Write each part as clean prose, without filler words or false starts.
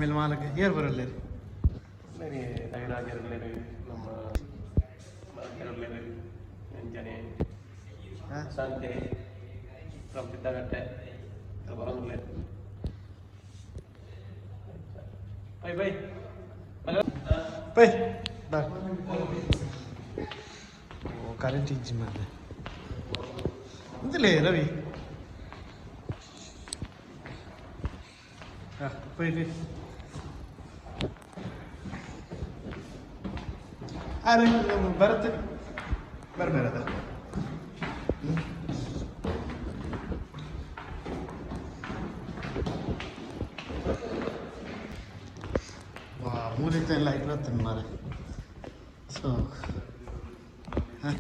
ಆಮೇಲೆ ಮಾಲಕ ಏರ್ ಬರಲ್ಲ. ರವಿರಾಜರುಳ್ಳೇರು, ನಮ್ಮ ಮಾಲಕರುಳ್ಳೇರು, ಅಂಚನೆ ಶಾಂತಿ ಸಿದ್ದಗಟ್ಟೆ ಬರೋದಿಲ್ಲ. Bye bye. Bye bye. Current ಇಜ್ಜಿ ಮಾರ್ರೆ. ಎಂತಲೇ ರವಿ? ಹಾಂ, ಬೈ ಬೈ. ಅರೆ, ಬರುತ್ತೆ, ಬರ್ಬೇರದ. ವಾ, ಮೂಲಿತ ಲೈಟ್ ಬರ್ತದೆ ಮಾರೆ. ಸೊ ಹಾಂ,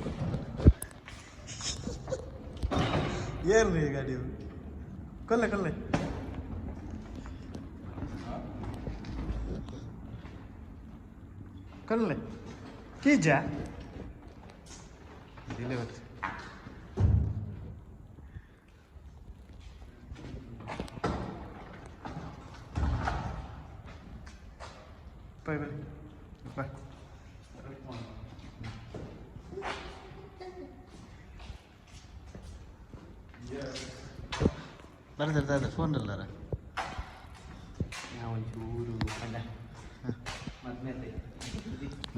ಏನ್ರಿ ಗಾಡಿ? ಕೊಲ್ಲೆ ಕೊಲ್ಲೆ. ಕೊಲ್ಲೆ ಕೀಜ ಇಲ್ಲೇ ಬರ್ತದೆ. Bye bye bye. ಬರ್ದಿರ್ತಾ ಫೋನ್ ಇಲ್ಲಾರ. ಒಂಚೂರು ಅಲ್ಲ, ಮದ್ಮೇಲೆ.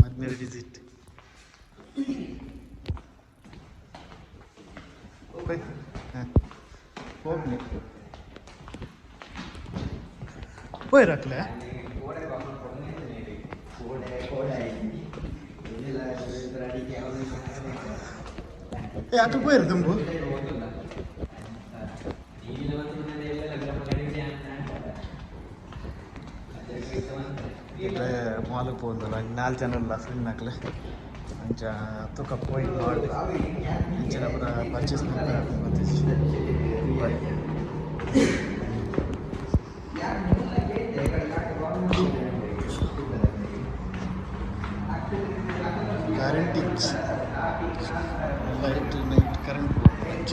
ಮದ್ಮೇಲೆ ವಿಸಿಟ್. ಬಾಯ್. ಹಾಂ, ಹೋಗ್ಲಿ, ಪೋಯ್ ರಾಕ್ಲೆ. ಏ, ಅటు ಪೋಯಿರು ದುಂಬು. ಇಲ್ಲೇ ಮಾಲಿಗೆ ಪೋಂದಲ್ಲ, ನಾಲ್ಕು ಜನ ಇಲ್ಲ ಫ್ರೆಂಡ್ ಹಾಕ್ಲೆ. ಅಂಚ ತುಕ ಪೋಯಿ ಮಾಡಿ ಅಂಚಿನ ಪೂರ ಪರ್ಚೇಸ್ ಮಾಡ್ತಾರೆ. Bye. Current light night current ಅಂಚ.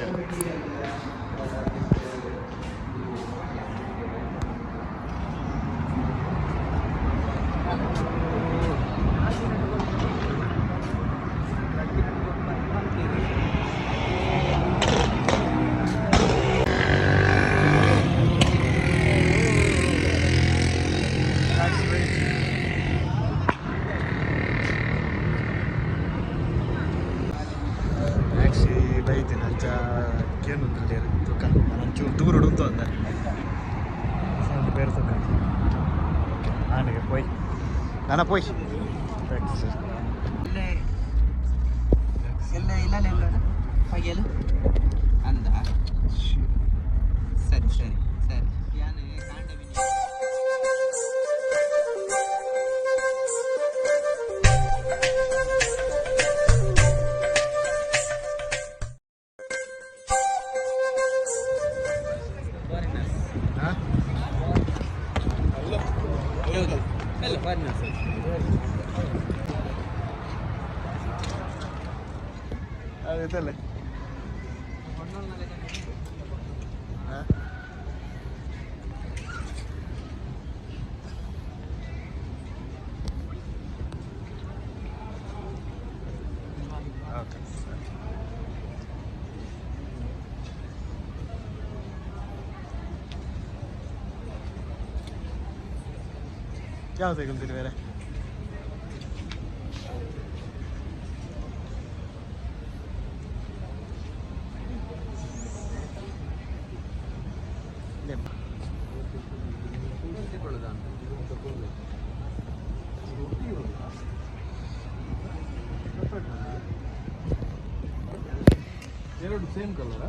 ಟ್ಯಾಕ್ಸಿ ಬೈದಿನ. ಅಂಚ ಕೇನುಂದಿಲ್ಲ ತುಕ, ಒಂಚೂರು ದೂರ ಉಂತು ಅಂದ ಬೇರೆ ತುಕ. ಓಕೆ, ಆನಿಗೆ ಪೋಯ್, ನಾನ ಪೋಯ್. ಟ್ಯಾಕ್ಸಿ. ಎಲ್ಲ ಇಲ್ಲ ಇಲ್ಲ, ಪಯ್ಯಲು ಅಂದ. ಸರಿ ಸರಿ ಸರಿ, ಯಾನ್ ಕಾಂಡ. ಹಾಂ. ಎಲ್ಲ ಫಾರಿನರ್ಸ್. ಇದಲ್ಲೇ. ಹಾಂ, ಓಕೆ. ಯಾವ್ದು ತಗೊಳ್ತೀರಿ ಬೇರೆ? ಎರಡು ಸೇಮ್ ಕಲರಾ?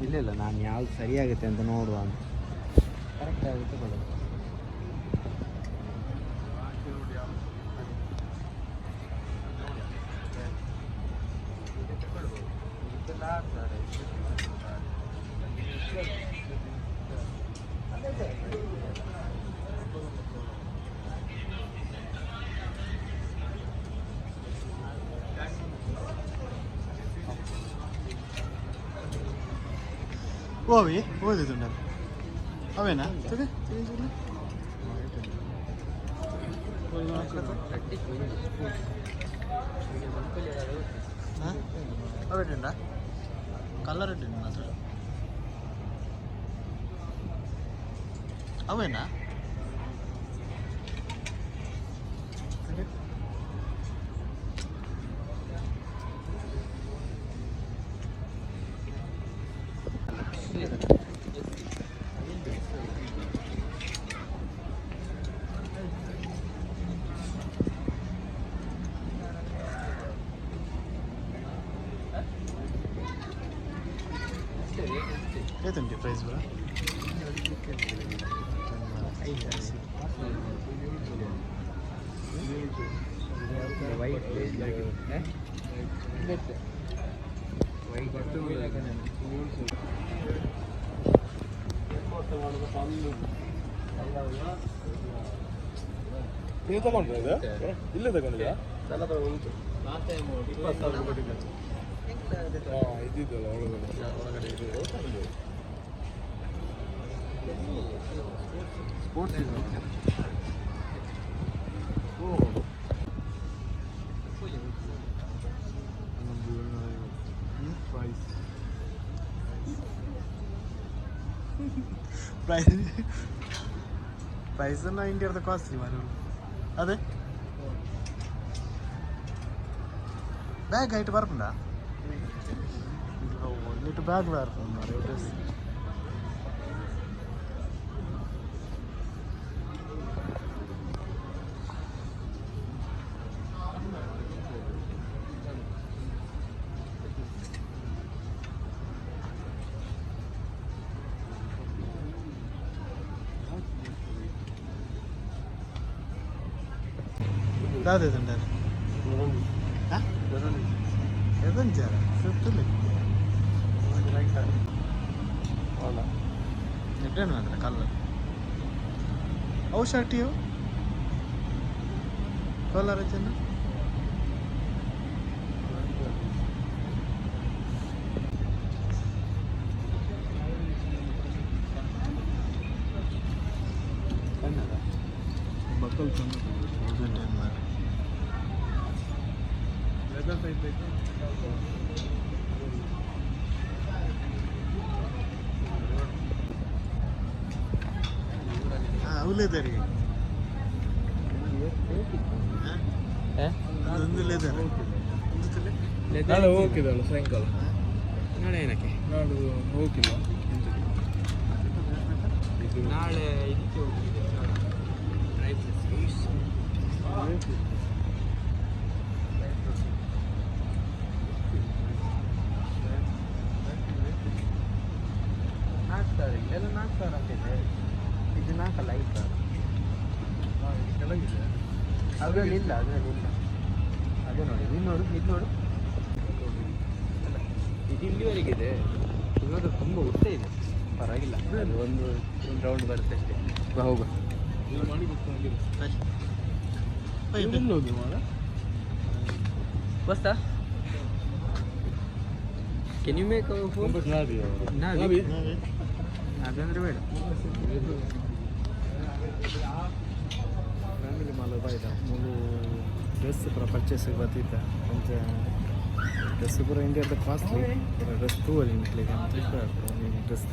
ಇಲ್ಲ ಇಲ್ಲ, ನಾನು ಯಾವ್ದು ಸರಿಯಾಗುತ್ತೆ ಅಂತ ನೋಡುವ ಅಂತ. ಕರೆಕ್ಟ್ ಆಗುತ್ತೆ ತಗೊಳ್ಳೋದು. ಓವಿ ಓದಿದ್ದುಂಡ ಅವೇನಾ? ತಗ. ಅವೆಡ್ಡುಂಡ ಕಲರ್ ಎಡ್ಡೆ ಮಾತ್ರ. ಅವೇನಾ? ಏತುಂಟು ಪ್ರೈಸ್ ಪೂರ? ವೈಟ್. ವೈಟ್. ನೀವು ತಗೊಂಡ್ರೆ ಇದು ಇಲ್ಲೇ ತಗೊಂಡಿದ್ಯಾ? ಉಂಟು. 20,000 ಕೊಟ್ಟಿದ್ದೆ. ಹಾಂ, ಇದ್ದಿದ್ದಲ್ಲ ಒಳಗಡೆ. ಒಳಗಡೆ ಇದೆ. ಸ್ಪೋರ್ಟ್ಸ್. ಓ, ಪ್ರೈಸ್. ಪ್ರೈಸ್, ಪ್ರೈಸ್ ಇಂಡಿಯಾದ ಕಾಸ್ಟ್ಲಿ ಮಾರು. ಅದೇ ಬ್ಯಾಗ್ ಐಟ್ ಬರ್ಪುಂಡ? ಒಂದಿಟ್ಟು ಬ್ಯಾಗ್ ಬರ್ಪುಂಡು ಮಾರೆ ಡ್ರೆಸ್. ದಾದ? ಹಾಂ, ಎದಂಚಾರ ಸುತ್ತಲೇ. ಹೌದಾ? ಎಡ್ಡೇನು ಮಾತ್ರ ಕಲರ್. ಅವು ಶರ್ಟ್ ಇವು ಕಲರ್ ಚೆನ್ನ. ಬಕ್ಕಲ್ ಚೆನ್ನ. ಲೆದರ್ ಟೈಪ್ ಬೇಕು. ಹಾಂ, ಅವು ಲೆದರ್. ಅದೊಂದು ಲೆದರ್. ನಾಳೆ ಹೋಗಿದ್ದಲ್ಲ ಸಾಯಂಕಾಲ? ನಾಳೆ ಏನಕ್ಕೆ? ನಾಳೆ ಹೋಗಿಲ್ಲ. ಇದು ನಾಳೆ ಇದಕ್ಕೆ ಹೋಗಿದೆ, ಡ್ರೈ ಫ್ರೂಟ್ಸ್. 4,000. ಇಲ್ಲೆಲ್ಲ 4,000 ಅಂತ ಇದೆ. ಇದು ನಾಲ್ಕಲ್ಲ, 5,000. ಇದು ಕೆಳಗಿದೆ. ಅದರಲ್ಲಿ ಇಲ್ಲ, ಅದರಲ್ಲಿ ಇಲ್ಲ. ಅದೇ ನೋಡಿ, ಇದು ನೋಡು, ಇದು ನೋಡು. ಅಲ್ಲ, ಇದು ಇಲ್ಲಿವರೆಗೆ ಇದೆ. ಇವಾಗ ತುಂಬ ಉದ್ದ ಇದೆ. ಪರವಾಗಿಲ್ಲ, ಅದು ಒಂದು ಒಂದು ರೌಂಡ್ ಬರುತ್ತೆ ಅಷ್ಟೇ. ಬಾ, ಹೋಗುವ. ಇದು ಮಾಡಿ ಗೊತ್ತಾಗಿದೆ. ಎಲ್ಲಿ ಹೋಗಿ ಮಾಡ? ಬಸ್ತಾ? Can you make phone? ನಾವಿ. ನಾವಿ. ಅದಂದ್ರೆ ಬೇಡ. ಫ್ಯಾಮಿಲಿ ಮಾಲ್ ಬೈದ. ಮೂಲು ಡ್ರೆಸ್ ಪೂರ ಪರ್ಚೇಸ್ ಬತ್ತಿತ್ತ. ಅಂಚ ಡ್ರೆಸ್ ಪೂರ ಇಂಡಿಯಾದ ಕಾಸ್ಟ್ಲಿ. ಡ್ರೆಸ್ ತೂವಲಿ ನಿಕ್ಲೆಗ್ ಡ್ರೆಸ್.